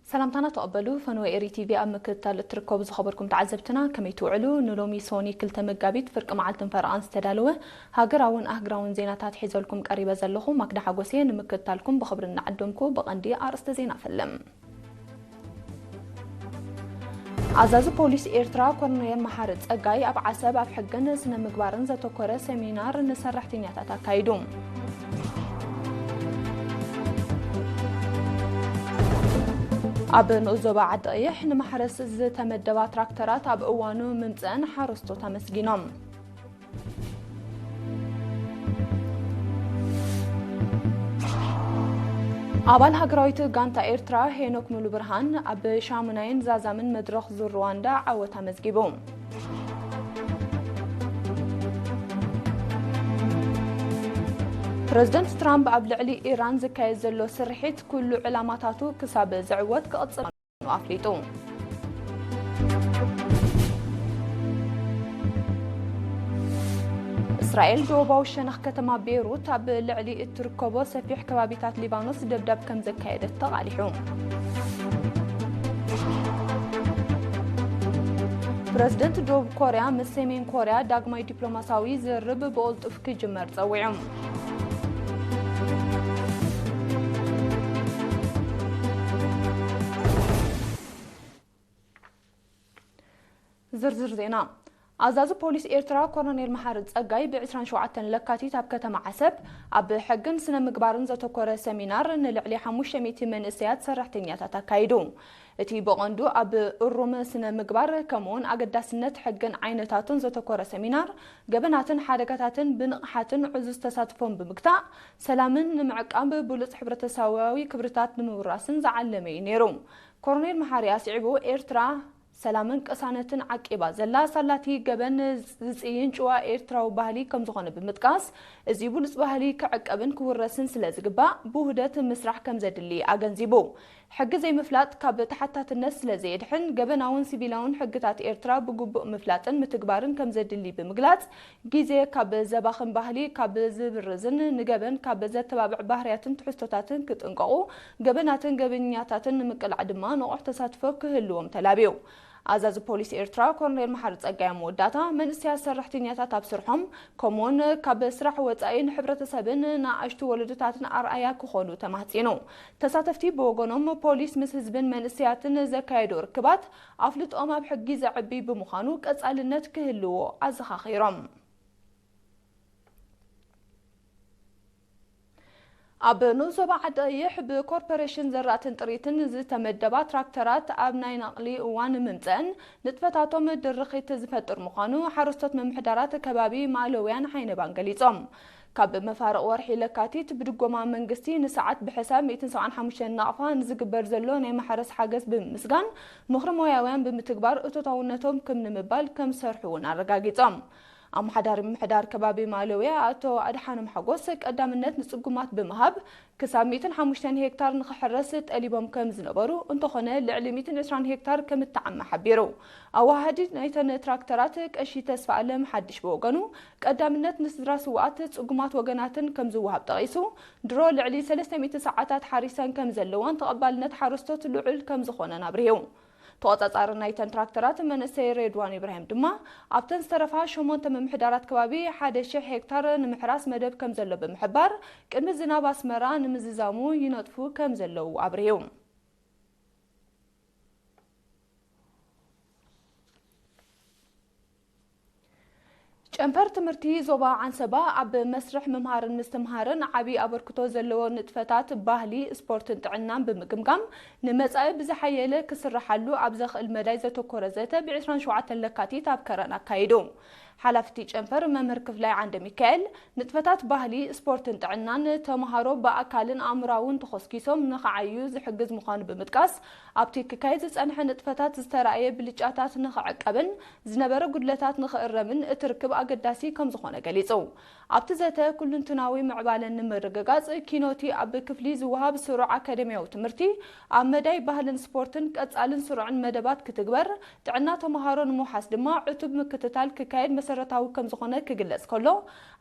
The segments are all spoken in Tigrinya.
ሰላምታና ተቐበሉ። ፈነወ ኤሪ ቲቪ ኣብ ምክትታል እትርከቡ ዝኸበርኩም ተዓዘብትና ከመይ ትውዕሉ? ንሎሚ ሶኒ ክልተ መጋቢት ፍርቂ መዓልትን ፈረቓን ዝተዳለወ ሃገራውን ኣህግራውን ዜናታት ሒዘልኩም ቀሪበ ዘለኹ ማክዳ ሓጎሴ። ንምክትታልኩም ብኽብሪ እናዓደምኩ ብቐንዲ ኣርእስተ ዜና ፈልም። ኣዛዚ ፖሊስ ኤርትራ ኮሎኔል መሓሪ ጸጋይ ኣብ ዓሰብ ኣብ ሕግን ስነ ምግባርን ዘተኮረ ሰሚናር ንሰራሕተኛታት ኣካይዱ። ኣብ ንኡስ ዞባ ዓዲ ቀይሕ ንማሕረስ ዝተመደባ ትራክተራት ኣብ እዋኑ ምምጽአን ሓረስቶት ኣመስጊኖም። ኣባል ሃገራዊት ጋንታ ኤርትራ ሄኖክ ሙሉብርሃን ኣብ ሻሙናይን ዛዛምን መድረኽ ዙር ሩዋንዳ ዓወት ኣመዝጊቡ። ፕረዚደንት ትራምፕ ኣብ ልዕሊ ኢራን ዝካየድ ዘሎ ስርሒት ኩሉ ዕላማታቱ ክሳብ ዝዕወት ክቕጽል ምዃኑ ኣፍሊጡ። እስራኤል ደቡባዊ ሸነኽ ከተማ ቤይሩት ኣብ ልዕሊ እትርከቦ ሰፊሕ ከባቢታት ሊባኖስ ደብዳብ ከም ዘካየደት ተቓሊሑ። ፕረዚደንት ደቡብ ኮርያ ምስ ሰሜን ኮርያ ዳግማይ ዲፕሎማሲያዊ ዝርርብ ብቕልጡፍ ክጅመር ጸዊዑ። ዝርዝር ዜና። ኣዛዚ ፖሊስ ኤርትራ ኮሎኔል መሓሪ ጸጋይ ብ ዕስራን ሸውዓተን ለካቲት ኣብ ከተማ ዓሰብ ኣብ ሕግን ስነ ምግባርን ዘተኮረ ሰሚናር ንልዕሊ ሓሙሽተ ሚእቲ መንእሰያት ሰራሕተኛታት ኣካይዱ። እቲ ብቐንዱ ኣብ እሩም ስነ ምግባር ከምኡውን ኣገዳስነት ሕግን ዓይነታቱን ዘተኮረ ሰሚናር ገበናትን ሓደጋታትን ብንቕሓትን ዕዙዝ ተሳትፎን ብምግታእ ሰላምን ንምዕቃብ ብሉጽ ሕብረተሰባዊ ክብርታት ንምውራስን ዝዓለመ እዩ ነይሩ። ኮሎኔል መሓሪ ኣስዒቡ ኤርትራ ሰላምን ቅሳነትን ዓቂባ ዘላ ሳላቲ ገበን ዝጽይን ጭዋ ኤርትራዊ ባህሊ ከም ዝኾነ ብምጥቃስ፣ እዚ ብሉጽ ባህሊ ክዕቀብን ክውረስን ስለ ዝግባእ ብውህደት ምስራሕ ከም ዘድሊ ኣገንዚቡ። ሕጊ ዘይምፍላጥ ካብ ተሓታትነት ስለ ዘየድሕን፣ ገበናውን ሲቪላውን ሕግታት ኤርትራ ብግቡእ ምፍላጥን ምትግባርን ከም ዘድሊ ብምግላጽ፣ ግዜ ካብ ዘባኽን ባህሊ ካብ ዝብርዝን ንገበን ካብ ዘተባብዕ ባህርያትን ትሕዝቶታትን ክጥንቀቑ፣ ገበናትን ገበኛታትን ንምቅላዕ ድማ ንቑሕ ተሳትፎ ክህልዎም ተላብዩ። ኣዛዚ ፖሊስ ኤርትራ ኮሎኔል መሓሪ ጸጋይ ኣብ መወዳእታ፣ መንእሰያት ሰራሕተኛታት ኣብ ስርሖም፣ ከምኡውን ካብ ስራሕ ወጻኢ ንሕብረተሰብን ንኣሽቱ ወለዶታትን ኣርኣያ ክኾኑ ተማህጺኑ። ተሳተፍቲ ብወገኖም፣ ፖሊስ ምስ ህዝብን መንእሰያትን ዘካየዶ ርክባት ኣፍልጦኦም ኣብ ሕጊ ዘዕቢ ብምዃኑ ቀጻልነት ክህልዎ ኣዘኻኺሮም። ኣብ ንኡስ ዞባ ዓዲ ቀይሕ ብኮርፖሬሽን ዘራእትን ጥሪትን ዝተመደባ ትራክተራት ኣብ ናይ ነቕሊ እዋን ምምፀአን ንጥፈታቶም ድርኺት ዝፈጥር ምዃኑ ሓረስቶት ምምሕዳራት ከባቢ ማእለውያን ዓይነባን ገሊጾም። ካብ መፋርቕ ወርሒ ለካቲት ብድጎማ መንግስቲ ንሰዓት ብሕሳብ ሚእትን ሰብዓን ሓሙሽተን ናቕፋ ንዝግበር ዘሎ ናይ ማሕረስ ሓገዝ ብምምስጋን፣ ምኽሪ ሞያውያን ብምትግባር እቶታውነቶም ክም ንምባል ከም ዝሰርሑ እውን ኣረጋጊጾም። ኣመሓዳሪ ምምሕዳር ከባቢ ማእለውያ ኣቶ ኣድሓኖም ሓጎስ፣ ቀዳምነት ንጽጉማት ብምሃብ ክሳብ ሚእትን ሓሙሽተን ሄክታር ንኽሕረስ ጠሊቦም ከም ዝነበሩ፣ እንተኾነ ልዕሊ ሚእትን ዕስራን ሄክታር ከም እተዓመ ሓቢሩ። ኣወሃሃዲ ናይተን ትራክተራት ቀሺ ተስፋኣለም ሓድሽ ብወገኑ፣ ቀዳምነት ንስድራ ስውኣት ጽጉማት ወገናትን ከም ዝወሃብ ጠቒሱ፣ ድሮ ልዕሊ ሰለስተ ሚእቲ ሰዓታት ሓሪሰን ከም ዘለዋን ተቐባልነት ሓረስቶት ልዑል ከም ዝኾነን ኣብሪሁ። ተቖጻጻሪ ናይተን ትራክተራት መንእሰይ ሬድዋን ኢብራሂም ድማ፣ ኣብተን ዝተረፋ ሸሞንተ ምምሕዳራት ከባቢ ሓደ ሽሕ ሄክታር ንምሕራስ መደብ ከም ዘሎ ብምሕባር፣ ቅድሚ ዝናብ ኣስመራ ንምዝዛሙ ይነጥፉ ከም ዘለዉ ኣብሪሁ። ጨንፈር ትምህርቲ ዞባ ዓንሰባ ኣብ መስርሕ ምምሃርን ምስትምሃርን ዓቢ ኣበርክቶ ዘለዎ ንጥፈታት ባህሊ፣ ስፖርትን ጥዕናን ብምግምጋም፣ ንመጻኢ ብዝሓየለ ክስርሓሉ ኣብ ዘኽእል መዳይ ዘተኮረ ዘተ ብ ዕስራን ሸውዓተን ለካቲት ኣብ ከረን ኣካይዱ። ሓላፊ እቲ ጨንፈር መምህር ክፍላይ ዓንደ ሚካኤል፣ ንጥፈታት ባህሊ፣ ስፖርትን ጥዕናን ተምሃሮ ብኣካልን ኣእምራውን ተኾስኪሶም ንኽዓዩ ዝሕግዝ ምዃኑ ብምጥቃስ፣ ኣብቲ ክካየድ ዝጸንሐ ንጥፈታት ዝተራእየ ብልጫታት ንኽዕቀብን ዝነበረ ጉድለታት ንኽእረምን እቲ ርክብ ኣገዳሲ ከም ዝኾነ ገሊጹ። ኣብቲ ዘተ፣ ኩሉንትናዊ ምዕባለን ንምርግጋጽ፣ ኪኖቲ ኣብ ክፍሊ ዝወሃብ ስሩዕ ኣካደምያዊ ትምህርቲ፣ ኣብ መዳይ ባህልን ስፖርትን ቀጻልን ስሩዕን መደባት ክትግበር፣ ጥዕና ተምሃሮ ንምውሓስ ድማ ዕቱብ ምክትታል ክካየድ መሰረታዊ ከም ዝኾነ ክግለጽ ከሎ፣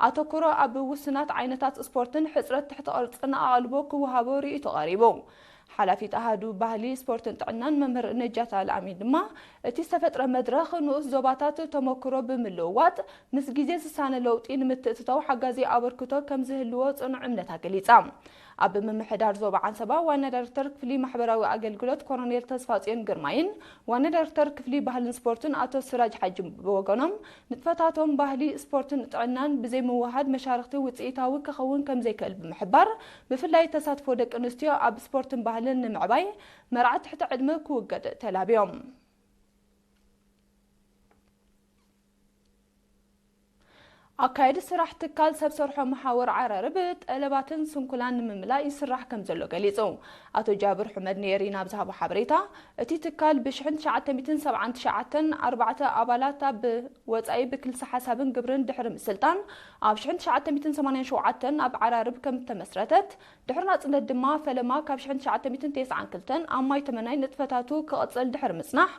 ኣተኩሮ ኣብ ውሱናት ዓይነታት ስፖርትን ሕጽረት ትሕቲ ቅርጽን ኣቓልቦ ክወሃቦ ርእይቶ ቀሪቡ። ሓላፊት ኣሃዱ ባህሊ፣ ስፖርትን ጥዕናን መምህር ነጃት ኣልኣሚን ድማ፣ እቲ ዝተፈጥረ መድረኽ ንኡስ ዞባታት ተመክሮ ብምልውዋጥ ምስ ግዜ ዝሳነ ለውጢ ንምትእትታው ሓጋዚ ኣበርክቶ ከም ዝህልዎ ጽኑዕ እምነታ ገሊጻ። ኣብ ምምሕዳር ዞባ ዓንሰባ ዋና ዳይሬክተር ክፍሊ ማሕበራዊ ኣገልግሎት ኮሎኔል ተስፋጽዮን ግርማይን ዋና ዳይሬክተር ክፍሊ ባህልን ስፖርትን ኣቶ ስራጅ ሓጂ ብወገኖም፣ ንጥፈታቶም ባህሊ፣ ስፖርትን ጥዕናን ብዘይምውህሃድ መሻርኽቲ ውጽኢታዊ ክኸውን ከም ዘይክእል ብምሕባር፣ ብፍላይ ተሳትፎ ደቂ ኣንስትዮ ኣብ ስፖርትን ባህልን ንምዕባይ መርዓ ትሕቲ ዕድመ ክውገድ ተላብዮም። ኣካየዲ ስራሕ ትካል ሰብ ሰርሖ መሓውር ዓራርብ ጠለባትን ስንኩላን ንምምላእ ይስራሕ ከም ዘሎ ገሊጹ። ኣቶ ጃብር ሑመድ ነየሪን ኣብ ዝሃቦ ሓበሬታ፣ እቲ ትካል ብ ሽሕን ትሽዓተ ሚእትን ሰብዓን ትሽዓተን ኣርባዕተ ኣባላት ኣብ ወጻኢ ብክልሲ ሓሳብን ግብርን ድሕሪ ምስልጣን ኣብ ሽሕን ትሽዓተ ሚእትን ሰማንያን ሸውዓተን ኣብ ዓራርብ ከም ተመስረተት፣ ድሕሪ ናጽነት ድማ ፈለማ ካብ ሽሕን ትሽዓተ ሚእትን ተስዓን ክልተን ኣብ ማይ ተመናይ ንጥፈታቱ ክቕጽል ድሕሪ ምጽናሕ፣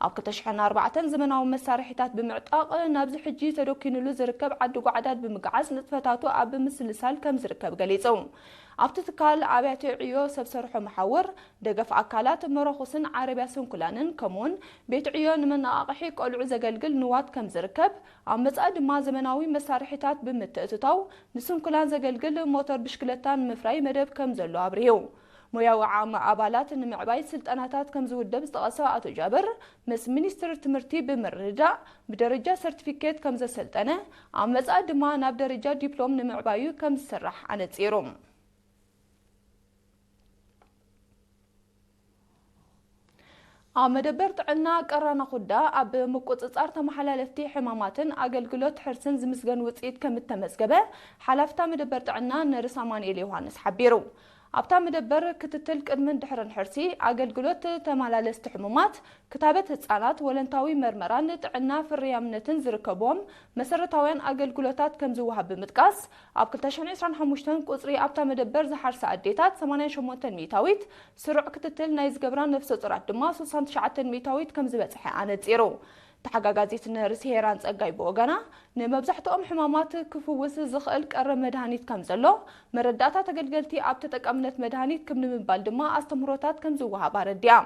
ኣብ ክልተ ሽሕን ኣርባዕተን ዘመናዊ መሳርሒታት ብምዕጣቕ ናብዚ ሕጂ ተደኪኑሉ ዝርከብ ዓዲ ጓዕዳድ ብምግዓዝ ንጥፈታቱ ኣብ ምስልሳል ከም ዝርከብ ገሊጹ። ኣብቲ ትካል ኣብያተ ዕዮ፣ ሰብ ሰርሖ መሓውር፣ ደገፍ ኣካላት፣ መረኹስን ዓረብያ ስንኩላንን ከምኡውን ቤት ዕዮ ንመነቓቕሒ ቆልዑ ዘገልግል ንዋት ከም ዝርከብ፣ ኣብ መጻኢ ድማ ዘመናዊ መሳርሒታት ብምትእትታው ንስንኩላን ዘገልግል ሞተር ብሽክለታ ንምፍራይ መደብ ከም ዘሎ ኣብሪሁ። ሞያዊ ዓቕሚ ኣባላት ንምዕባይ ስልጠናታት ከም ዝውደብ ዝጠቐሰ ኣቶ ጃብር፣ ምስ ሚኒስትሪ ትምህርቲ ብምርድዳእ ብደረጃ ሰርቲፊኬት ከም ዘሰልጠነ፣ ኣብ መጻኢ ድማ ናብ ደረጃ ዲፕሎም ንምዕባዩ ከም ዝስራሕ ኣነጺሩ። ኣብ መደበር ጥዕና ቀራና ኩዳ ኣብ ምቁጽጻር ተመሓላለፍቲ ሕማማትን ኣገልግሎት ሕርስን ዝምስገን ውጽኢት ከም እተመዝገበ ሓላፍታ መደበር ጥዕና ነርስ ኣማኑኤል ዮሃንስ ሓቢሩ። ኣብታ መደበር ክትትል ቅድምን ድሕርን ሕርሲ፣ ኣገልግሎት ተመላለስቲ ሕሙማት፣ ክታበት ህጻናት፣ ወለንታዊ መርመራን ጥዕና ፍርያምነትን ዝርከብዎም መሰረታውያን ኣገልግሎታት ከም ዝወሃብ ብምጥቃስ፣ ኣብ ክልተ ሽሕን ዕስራን ሓሙሽተን ቁጽሪ ኣብታ መደበር ዝሓርሳ ኣዴታት ሰማንያን ሸሞንተን ሚእታዊት፣ ስሩዕ ክትትል ናይ ዝገብራ ነፍሰ ጡራት ድማ ስሳን ትሽዓተን ሚእታዊት ከም ዝበጽሐ ኣነጺሩ። ተሓጋጋዚት ነርስ ሄራን ጸጋይ ብወገና፣ ንመብዛሕትኦም ሕማማት ክፍውስ ዝኽእል ቀረብ መድሃኒት ከም ዘሎ መረዳእታ ተገልገልቲ ኣብ ተጠቃምነት መድሃኒት ክብ ንምባል ድማ ኣስተምህሮታት ከም ዝወሃብ ኣረዲኣ።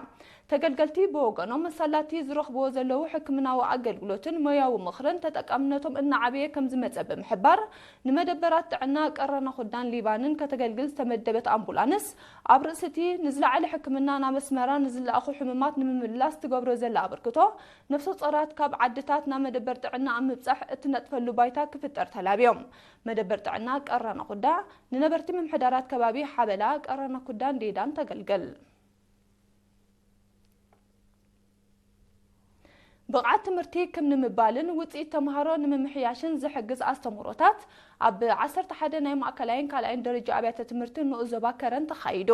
ተገልገልቲ ብወገኖም፣ መሳላቲ ዝረኽብዎ ዘለዉ ሕክምናዊ ኣገልግሎትን ሞያዊ ምኽርን ተጠቃምነቶም እናዓበየ ከም ዝመጸ ብምሕባር፣ ንመደበራት ጥዕና ቀረና ኩዳን ሊባንን ከተገልግል ዝተመደበት ኣምቡላንስ፣ ኣብ ርእሲ እቲ ንዝለዓለ ሕክምና ናብ ኣስመራ ንዝለኣኹ ሕሙማት ንምምላስ ትገብሮ ዘላ ኣበርክቶ፣ ነፍሰ ጾራት ካብ ዓድታት ናብ መደበር ጥዕና ኣብ ምብጻሕ እትነጥፈሉ ባይታ ክፍጠር ተላብዮም። መደበር ጥዕና ቀረና ኩዳ ንነበርቲ ምምሕዳራት ከባቢ ሓበላ፣ ቀረና ኩዳን ዴዳን ተገልግል። ብቕዓት ትምህርቲ ክም ንምባልን ውጽኢት ተምሃሮ ንምምሕያሽን ዝሕግዝ ኣስተምህሮታት ኣብ ዓሰርተ ሓደ ናይ ማእከላይን ካልኣይን ደረጃ ኣብያተ ትምህርቲ ንኡስ ዞባ ከረን ተኻይዱ።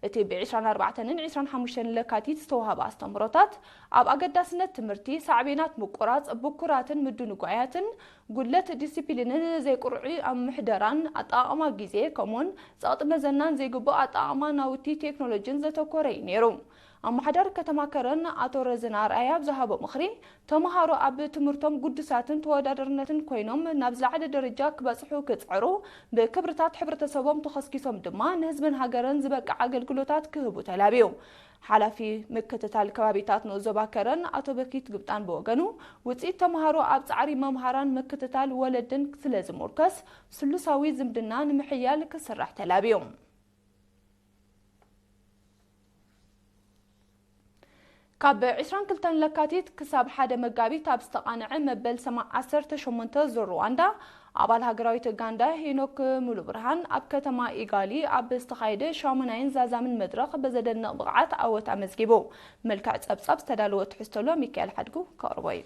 እቲ ብ ዕስራን ኣርባዕተን ዕስራን ሓሙሽተን ለካቲት ዝተዋህበ ኣስተምህሮታት፣ ኣብ ኣገዳስነት ትምህርቲ፣ ሳዕቤናት ምቁራጽ፣ ብኩራትን ምድንጓያትን፣ ጉድለት ዲሲፕሊንን ዘይቁርዒ ኣብ ምሕደራን ኣጠቓቕማ ግዜ፣ ከምኡውን ጸቕጢ መዘናን ዘይግቡእ ኣጠቓቕማ ናውቲ ቴክኖሎጂን ዘተኮረ እዩ ነይሩ። ኣመሓዳሪ ከተማ ከረን ኣቶ ረዘነ ኣርኣያ ኣብ ዝሃቦ ምኽሪ፣ ተምሃሮ ኣብ ትምህርቶም ግዱሳትን ተወዳደርነትን ኮይኖም ናብ ዝለዓለ ደረጃ ክበጽሑ ክጽዕሩ፣ ብክብርታት ሕብረተሰቦም ተኸስኪሶም ድማ ንህዝብን ሃገርን ዝበቅዕ ኣገልግሎታት ክህቡ ተላብዩ። ሓላፊ ምክትታል ከባቢታት ንኡስ ዞባ ከረን ኣቶ በኪት ግብጣን ብወገኑ፣ ውጽኢት ተምሃሮ ኣብ ጻዕሪ መምሃራን ምክትታል ወለድን ስለ ዝሙርከስ፣ ስሉሳዊ ዝምድና ንምሕያል ክስራሕ ተላብዩ። ካብ ዕስራን ክልተን ለካቲት ክሳብ ሓደ መጋቢት ኣብ ዝተቓንዐ መበል ሰማ-፣ ዓሰርተ ሸሞንተ ዙር ሩዋንዳ፣ ኣባል ሃገራዊት ጋንዳ ሄኖክ ሙሉብርሃን ኣብ ከተማ ኢጋሊ ኣብ ዝተኻየደ ሻሙናይን ዛዛምን መድረኽ ብዘደንቕ ብቕዓት ዓወት ኣመዝጊቡ። መልክዕ ጸብጻብ ዝተዳለወ ትሕዝቶ ኣሎ፣ ሚካኤል ሓድጉ ከቕርቦ እዩ።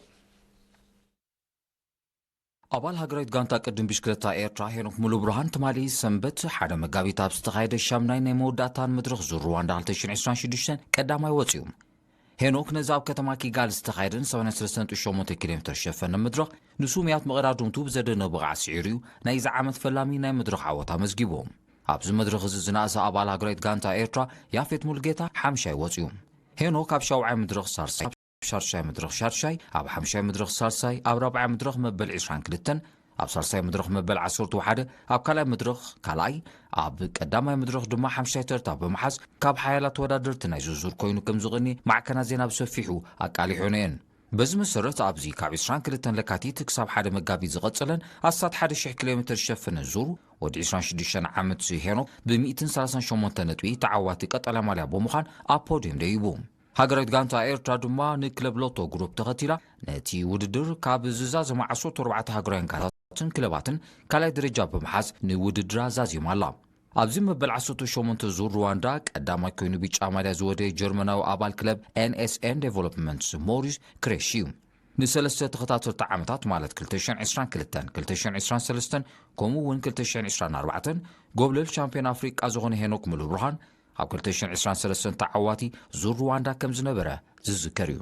ኣባል ሃገራዊት ጋንታ ቅድም ብሽክለታ ኤርትራ ሄኖክ ሙሉብርሃን ትማሊ ሰንበት ሓደ መጋቢት ኣብ ዝተኻየደ ሻምናይ ናይ መወዳእታን መድረኽ ዙር ሩዋንዳ ክልተ ሽሕን ዕስራን ሽዱሽተን ቀዳማይ ወጺኡ። ሄኖክ ነዚ ኣብ ከተማ ኪጋሊ ዝተኻየደን ሰማንያን ሰለስተን ነጥቢ ሸሞንተ ኪሎ ሜትር ዝሸፈነ መድረኽ ንስሙያት መቐዳድምቱ ብዘደንቕ ብቕዓት ስዒሩ እዩ ናይዚ ዓመት ፈላሚ ናይ መድረኽ ዓወት ኣመዝጊቡ። ኣብዚ መድረኽ እዚ ዝነኣሰ ኣባል ሃገራዊት ጋንታ ኤርትራ ያፌት ሙሉጌታ ሓምሻይ ወጺኡ። ሄኖክ ኣብ ሻውዓይ መድረኽ ሳልሳይ፣ ሻርሻይ መድረኽ ሻርሻይ፣ ኣብ ሓምሻይ መድረኽ ሳልሳይ፣ ኣብ ራብዓይ መድረኽ መበል ዕስራን ክልተን፣ ኣብ ሳልሳይ መድረኽ መበል ዓሰርተ ሓደ፣ ኣብ ካልኣይ መድረኽ ካልኣይ፣ ኣብ ቀዳማይ መድረኽ ድማ ሓምሻይ ተርታ ብምሓዝ ካብ ሓያላት ተወዳደርቲ ናይ ዝውዙር ኮይኑ ከም ዝቕኒ ማዕከናት ዜና ብሰፊሑ ኣቃሊሖን እየን። በዚ መሰረት ኣብዚ ካብ ዕስራን ክልተን ለካቲት ክሳብ ሓደ መጋቢት ዝቐጸለን ኣስታት ሓደ ሺሕ ኪሎ ሜትር ዝሸፈነ ዙር ወዲ ዕስራን ሽዱሽተን ዓመት ሄኖክ ብሚእትን ሰላሳን ሸሞንተ ነጥቢ ተዓዋቲ ቀጠልያ ማልያ ብምዃን ኣብ ፖድየም ደይቡ። ሃገራዊት ጋንታ ኤርትራ ድማ ንክለብ ሎቶ ግሩፕ ተኸቲላ ነቲ ውድድር ካብ ዝዛዘሙ ዓሰርተ ኣርባዕተ ሃገራውያን ጋንታታትን ክለባትን ካልኣይ ደረጃ ብምሓዝ ንውድድራ ዛዚማ ኣላ። ኣብዚ መበል ዓሰርተ ሸሞንተ ዙር ሩዋንዳ ቀዳማይ ኮይኑ ብጫ ማልያ ዝወደየ ጀርመናዊ ኣባል ክለብ ኤን ኤስ ኤን ዴቨሎፕመንትስ ሞሪስ ክሬሽ እዩ። ንሰለስተ ተኸታተልቲ ዓመታት ማለት ክልተ ሽሕን ዕስራን ክልተን፣ ክልተ ሽሕን ዕስራን ሰለስተን ከምኡ እውን ክልተ ሽሕን ዕስራን ኣርባዕተን ጎብለል ሻምፒዮን ኣፍሪቃ ዝኾነ ሄኖክ ሙሉብርሃን ኣብ ክልተ ሽሕን ዕስራን ሰለስተን ተዓዋቲ ዙር ሩዋንዳ ከም ዝነበረ ዝዝከር እዩ።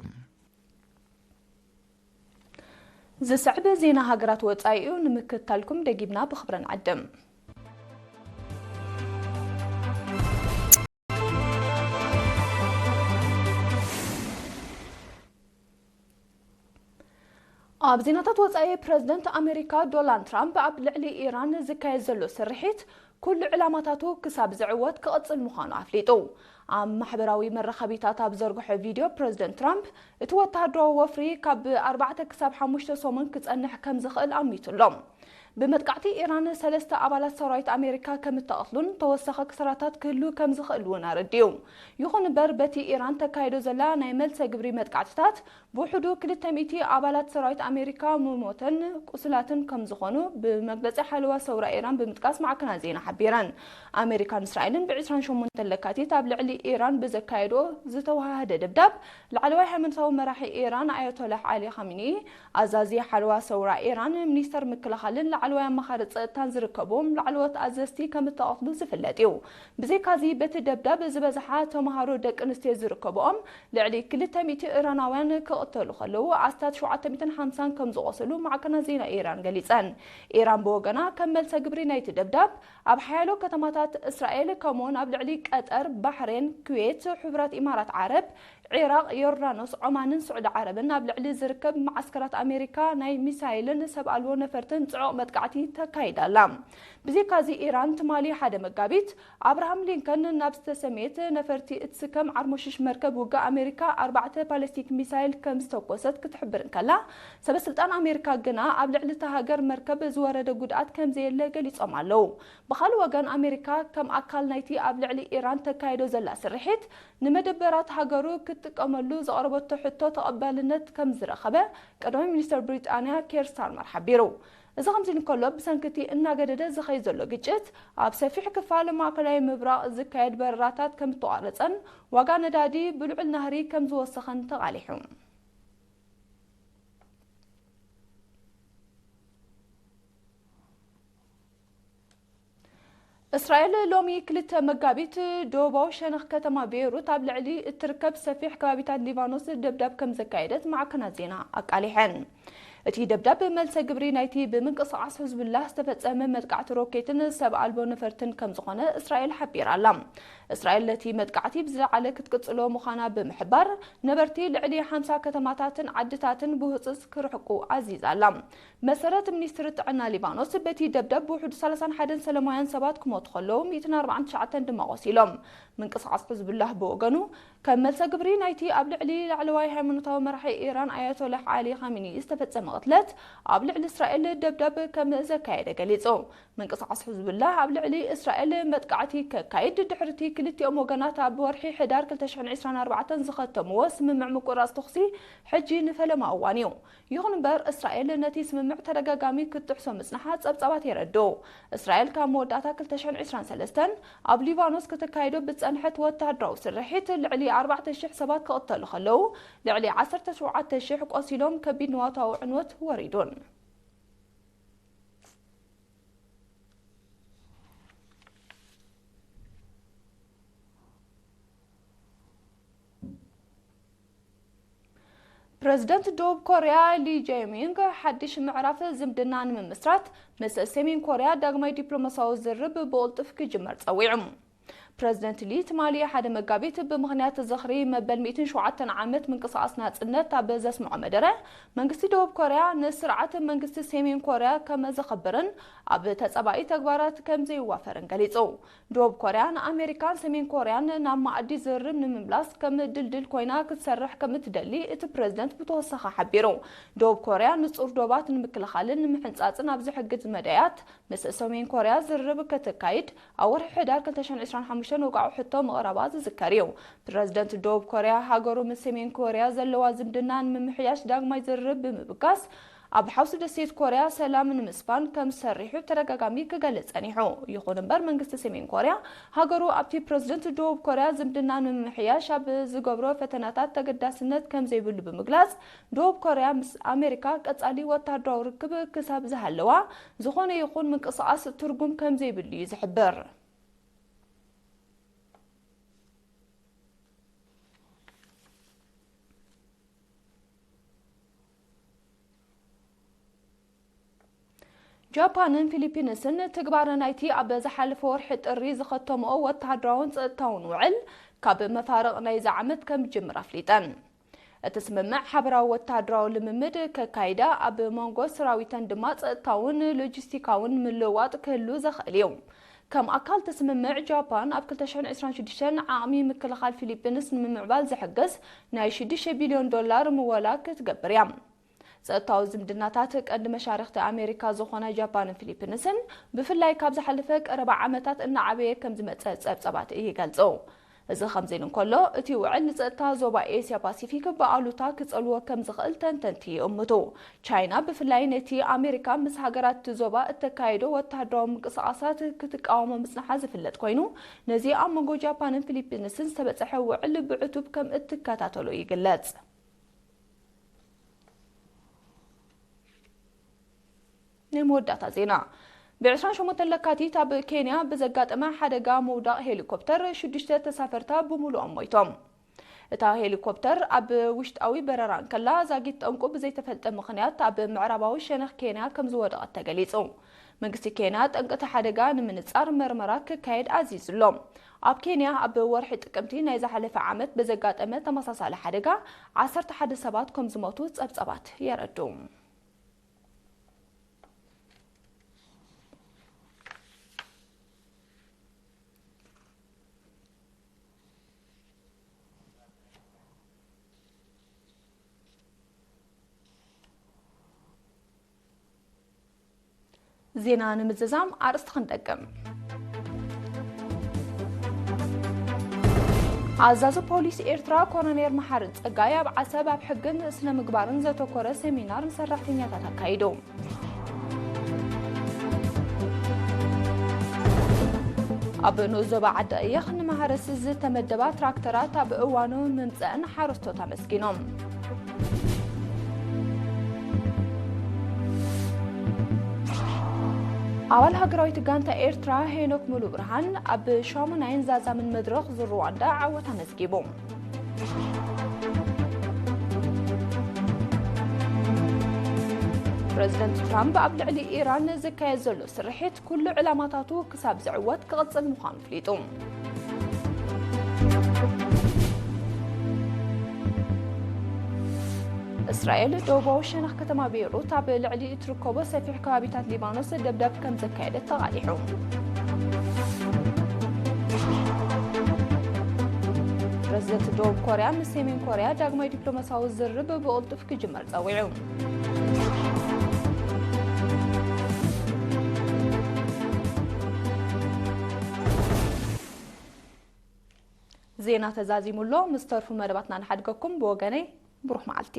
ዝስዕብ ዜና ሃገራት ወጻኢኡ ንምክትታልኩም ደጊምና ብኽብሪ ንዕድም። ኣብ ዜናታት ወጻኢ፣ ፕረዚደንት ኣሜሪካ ዶናልድ ትራምፕ ኣብ ልዕሊ ኢራን ዝካየድ ዘሎ ስርሒት ኩሉ ዕላማታቱ ክሳብ ዝዕወት ክቕጽል ምዃኑ ኣፍሊጡ። ኣብ ማሕበራዊ መራኸቢታት ኣብ ዘርግሖ ቪድዮ፣ ፕረዚደንት ትራምፕ እቲ ወተሃደራዊ ወፍሪ ካብ ኣርባዕተ ክሳብ ሓሙሽተ ሰሙን ክጸንሕ ከም ዝኽእል ኣሚቱ ኣሎ። ብመጥቃዕቲ ኢራን ሰለስተ ኣባላት ሰራዊት ኣሜሪካ ከም እተቐትሉን ተወሳኺ ክሳራታት ክህሉ ከም ዝኽእል እውን ኣረዲኡ። ይኹን እምበር፣ በቲ ኢራን ተካይዶ ዘላ ናይ መልሰ ግብሪ መጥቃዕትታት ብውሕዱ ክልተ ሚእቲ ኣባላት ሰራዊት ኣሜሪካ ምሞተን ቁስላትን ከም ዝኾኑ ብመግለጺ ሓለዋ ሰውራ ኢራን ብምጥቃስ ማዕከናት ዜና ሓቢረን። ኣሜሪካን እስራኤልን ብ ዕስራን ሸሞንተን ለካቲት ኣብ ልዕሊ ኢራን ብዘካየዶ ዝተወሃሃደ ደብዳብ፣ ላዕለዋይ ሃይማኖታዊ መራሒ ኢራን ኣያቶላህ ዓሊ ኻሚኒ፣ ኣዛዚ ሓለዋ ሰውራ ኢራን፣ ሚኒስተር ምክልኻልን ላዕለዋይ ኣማኻሪ ጸጥታን ዝርከብዎም ላዕለዎት ኣዘዝቲ ከም እተቐትሉ ዝፍለጥ እዩ። ብዘይካዚ፣ በቲ ደብዳብ ዝበዝሓ ተምሃሮ ደቂ ኣንስትዮ ዝርከብኦም ልዕሊ ክልተ ሚእቲ ኢራናውያን ክቕተሉ ከለዉ፣ ኣስታት ሸውዓተ ሚእትን ሓምሳን ከም ዝቖሰሉ ማዕከናት ዜና ኢራን ገሊጸን። ኢራን ብወገና፣ ከም መልሰ ግብሪ ናይቲ ደብዳብ፣ ኣብ ሓያሎ ከተማታት እስራኤል፣ ከምኡውን ኣብ ልዕሊ ቀጠር፣ ባሕሬን፣ ኩዌት፣ ሕቡራት ኢማራት ዓረብ፣ ዒራቕ፣ ዮርዳኖስ፣ ዖማንን ስዑዲ ዓረብን ኣብ ልዕሊ ዝርከብ መዓስከራት ኣሜሪካ ናይ ሚሳይልን ሰብ ኣልቦ ነፈርትን ጽዑቕ መጥቃዕቲ ተካይዳ ኣላ። ብዘይካዚ፣ ኢራን ትማሊ ሓደ መጋቢት፣ ኣብርሃም ሊንከን ናብ ዝተሰምየት ነፈርቲ እትስከም ዓርሞሽሽ መርከብ ውግእ ኣሜሪካ ኣርባዕተ ባሊስቲክ ሚሳይል ከም ዝተኮሰት ክትሕብር እንከላ፣ ሰበ ስልጣን ኣሜሪካ ግና ኣብ ልዕሊ እታ ሃገር መርከብ ዝወረደ ጉድኣት ከም ዘየለ ገሊጾም ኣለዉ። ብኻልእ ወገን፣ ኣሜሪካ ከም ኣካል ናይቲ ኣብ ልዕሊ ኢራን ተካይዶ ዘላ ስርሒት፣ ንመደበራት ሃገሩ ክትጥቀመሉ ዘቕረበቶ ሕቶ ተቐባልነት ከም ዝረኸበ ቀዳማይ ሚኒስተር ብሪጣንያ ኬር ስታርመር ሓቢሩ። እዚ ከምዚ እንከሎ፣ ብሰንኪ እቲ እናገደደ ዝኸይድ ዘሎ ግጭት፣ ኣብ ሰፊሕ ክፋል ማእከላይ ምብራቕ ዝካየድ በረራታት ከም እተቋረጸን ዋጋ ነዳዲ ብልዑል ናህሪ ከም ዝወሰኸን ተቓሊሑ። እስራኤል ሎሚ ክልተ መጋቢት፣ ደቡባዊ ሸነኽ ከተማ ቤይሩት ኣብ ልዕሊ እትርከብ ሰፊሕ ከባቢታት ሊባኖስ ደብዳብ ከም ዘካየደት ማዕከናት ዜና ኣቃሊሐን። እቲ ደብዳብ፣ መልሰ ግብሪ ናይቲ ብምንቅስቓስ ሕዝቡላህ ዝተፈጸመ መጥቃዕቲ ሮኬትን ሰብ ኣልቦ ነፈርትን ከም ዝኾነ እስራኤል ሓቢራ ኣላ። እስራኤል ነቲ መጥቃዕቲ ብዝለዓለ ክትቅጽሎ ምዃና ብምሕባር፣ ነበርቲ ልዕሊ ሓምሳ ከተማታትን ዓድታትን ብህጹጽ ክርሕቁ ኣዚዛ ኣላ። መሰረት ሚኒስትሪ ጥዕና ሊባኖስ፣ በቲ ደብዳብ ብውሕዱ ሰላሳን ሓደን ሰላማውያን ሰባት ክሞቱ ከለዉ፣ ሚእትን ኣርባዓን ትሽዓተን ድማ ቆሲሎም። ምንቅስቓስ ሕዝቡላህ ብወገኑ፣ ከም መልሰ ግብሪ ናይቲ ኣብ ልዕሊ ላዕለዋይ ሃይማኖታዊ መራሒ ኢራን ኣያቶላህ ዓሊ ኻሚኒ ዝተፈጸመ ቅትለት፣ ኣብ ልዕሊ እስራኤል ደብዳብ ከም ዘካየደ ገሊጹ። ምንቅስቓስ ሕዝቡላህ ኣብ ልዕሊ እስራኤል መጥቃዕቲ ከካይድ፣ ድሕሪቲ ክልቲኦም ወገናት ኣብ ወርሒ ሕዳር ክልተ ሽሕን ዕስራን ኣርባዕተን ዝኸተምዎ ስምምዕ ምቁራጽ ተኹሲ፣ ሕጂ ንፈለማ እዋን እዩ። ይኹን እምበር፣ እስራኤል ነቲ ስምምዕ ተደጋጋሚ ክትጥሕሶ ምጽንሓ ጸብጻባት የረድኡ። እስራኤል ካብ መወዳእታ ክልተ ሽሕን ዕስራን ሰለስተን ኣብ ሊባኖስ ከተካይዶ ብዝጸንሐት ወተሃደራዊ ስርሒት፣ ልዕሊ ኣርባዕተ ሽሕ ሰባት ክቕተሉ ከለዉ፣ ልዕሊ ዓሰርተ ሸውዓተ ሽሕ ቆሲሎም፣ ከቢድ ንዋታዊ ዕንወት ወሪዱን። ፕረዚደንት ደቡብ ኮርያ ሊ ጃሚንግ፣ ሓድሽ ምዕራፍ ዝምድና ንምምስራት ምስ ሰሜን ኮርያ ዳግማይ ዲፕሎማሲያዊ ዝርርብ ብቕልጡፍ ክጅመር ጸዊዑ። ፕረዚደንት ሊ ትማሊ ሓደ መጋቢት ብምኽንያት ዝኽሪ መበል ሚእትን ሸውዓተን ዓመት ምንቅስቓስ ናጽነት ኣብ ዘስምዖ መደረ፣ መንግስቲ ደቡብ ኮርያ ንስርዓት መንግስቲ ሰሜን ኮርያ ከም ዘኸብርን ኣብ ተጻባኢ ተግባራት ከም ዘይዋፈርን ገሊጹ። ደቡብ ኮርያ ንኣሜሪካን ሰሜን ኮርያን ናብ መኣዲ ዝርርብ ንምምላስ ከም ድልድል ኮይና ክትሰርሕ ከም እትደሊ እቲ ፕረዚደንት ብተወሳኺ ሓቢሩ። ደቡብ ኮርያ ንጹር ዶባት ንምክልኻልን ንምሕንጻጽን ኣብ ዝሕግዝ መዳያት ምስ ሰሜን ኮርያ ዝርርብ ከተካይድ ኣብ ወርሒ ሕዳር ክልተ ሽሕን ዕስራን ሓሙሽተን ወግዓዊ ሕቶ ምቕራባ ዝዝከር እዩ። ፕረዚደንት ደቡብ ኮርያ፣ ሃገሩ ምስ ሰሜን ኮርያ ዘለዋ ዝምድና ንምምሕያሽ ዳግማይ ዝርርብ ብምብጋስ፣ ኣብ ሓውሲ ደሴት ኮርያ ሰላም ንምስፋን ከም ዝሰርሑ ተደጋጋሚ ክገልጽ ጸኒሑ። ይኹን እምበር፣ መንግስቲ ሰሜን ኮርያ፣ ሃገሩ ኣብቲ ፕረዚደንት ደቡብ ኮርያ ዝምድና ንምምሕያሽ ኣብ ዝገብሮ ፈተናታት ተገዳስነት ከም ዘይብሉ ብምግላጽ፣ ደቡብ ኮርያ ምስ ኣሜሪካ ቀጻሊ ወተሃደራዊ ርክብ ክሳብ ዝሃለዋ፣ ዝኾነ ይኹን ምንቅስቓስ ትርጉም ከም ዘይብሉ እዩ ዝሕብር። ጃፓንን ፊሊፒንስን ትግባረ ናይቲ ኣብ ዝሓለፈ ወርሒ ጥሪ ዝኸተምኦ ወተሃደራውን ጸጥታውን ውዕል ካብ መፋርቕ ናይዚ ዓመት ከም ዝጅምር ኣፍሊጠን። እቲ ስምምዕ ሓበራዊ ወተሃደራዊ ልምምድ ከካይዳ፣ ኣብ መንጎ ሰራዊተን ድማ ጸጥታውን ሎጂስቲካውን ምልውዋጥ ክህሉ ዘኽእል እዩ። ከም ኣካል እቲ ስምምዕ፣ ጃፓን ኣብ ክልተ ሽሕን ዕስራን ሽዱሽተን ዓቕሚ ምክልኻል ፊሊፒንስ ንምምዕባል ዝሕግዝ ናይ ሽዱሽተ ቢልዮን ዶላር ምወላ ክትገብር እያ። ጸጥታዊ ዝምድናታት ቀንዲ መሻርኽቲ ኣሜሪካ ዝኾና ጃፓንን ፊሊፒንስን፣ ብፍላይ ካብ ዝሓለፈ ቀረባ ዓመታት እናዓበየ ከም ዝመጸ ጸብጻባት ይገልጹ። እዚ ከምዚ ኢሉ እንከሎ፣ እቲ ውዕል ንጸጥታ ዞባ ኤስያ ፓሲፊክ ብኣሉታ ክጸልዎ ከም ዝኽእል ተንተንቲ ይእምቱ። ቻይና ብፍላይ ነቲ ኣሜሪካ ምስ ሃገራት እቲ ዞባ እተካየዶ ወተሃደራዊ ምንቅስቓሳት ክትቃወሞ ምጽንሓ ዝፍለጥ ኮይኑ፣ ነዚ ኣብ መንጎ ጃፓንን ፊሊፒንስን ዝተበጽሐ ውዕል ብዕቱብ ከም እትከታተሎ ይግለጽ። ናይ መወዳእታ ዜና። ብ ዕስራን ሸሞንተን ለካቲት ኣብ ኬንያ ብዘጋጠመ ሓደጋ ምውዳቕ ሄሊኮፕተር ሽዱሽተ ተሳፈርታ ብምሉኦም ሞይቶም። እታ ሄሊኮፕተር ኣብ ውሽጣዊ በረራ እንከላ፣ ዛጊት ጠንቁ ብዘይተፈልጠ ምኽንያት ኣብ ምዕራባዊ ሸነኽ ኬንያ ከም ዝወደቐት ተገሊጹ። መንግስቲ ኬንያ ጠንቂ እቲ ሓደጋ ንምንጻር መርመራ ክካየድ ኣዚዙ ኣሎ። ኣብ ኬንያ ኣብ ወርሒ ጥቅምቲ ናይ ዝሓለፈ ዓመት ብዘጋጠመ ተመሳሳሊ ሓደጋ ዓሰርተ ሓደ ሰባት ከም ዝሞቱ ጸብጻባት የረድኡ። ዜና ንምዝዛም ኣርእስቲ ክንደግም። ኣዛዚ ፖሊስ ኤርትራ ኮሎኔል መሓሪ ጸጋይ ኣብ ዓሰብ ኣብ ሕግን ስነ ምግባርን ዘተኮረ ሰሚናር ንሰራሕተኛታት ኣካይዱ። ኣብ ንኡስ ዞባ ዓዲ ቀይሕ ንማሕረስ ዝተመደባ ትራክተራት ኣብ እዋኑ ምምጸአን ሓረስቶት ኣመስጊኖም። ኣባል ሃገራዊት ጋንታ ኤርትራ ሄኖክ ሙሉ ብርሃን ኣብ ሻሙናይን ዛዛምን መድረኽ ዙር ሩዋንዳ ዓወት ኣመዝጊቡ። ፕረዚደንት ትራምፕ ኣብ ልዕሊ ኢራን ዝካየድ ዘሎ ስርሒት ኩሉ ዕላማታቱ ክሳብ ዝዕወት ክቕጽል ምዃኑ ኣፍሊጡ። እስራኤል ደቡባዊ ሸነኽ ከተማ ቤይሩት ኣብ ልዕሊ እትርከቦ ሰፊሕ ከባቢታት ሊባኖስ ደብዳብ ከም ዘካየደት ተቓሊሑ። ፕረዚደንት ደቡብ ኮርያ ምስ ሰሜን ኮርያ ዳግማይ ዲፕሎማሲያዊ ዝርርብ ብቕልጡፍ ክጅመር ጸዊዑ። ዜና ተዛዚሙ ኣሎ። ምስ ተርፉ መደባትና ንሓድገኩም። ብወገነይ ብሩኽ መዓልቲ።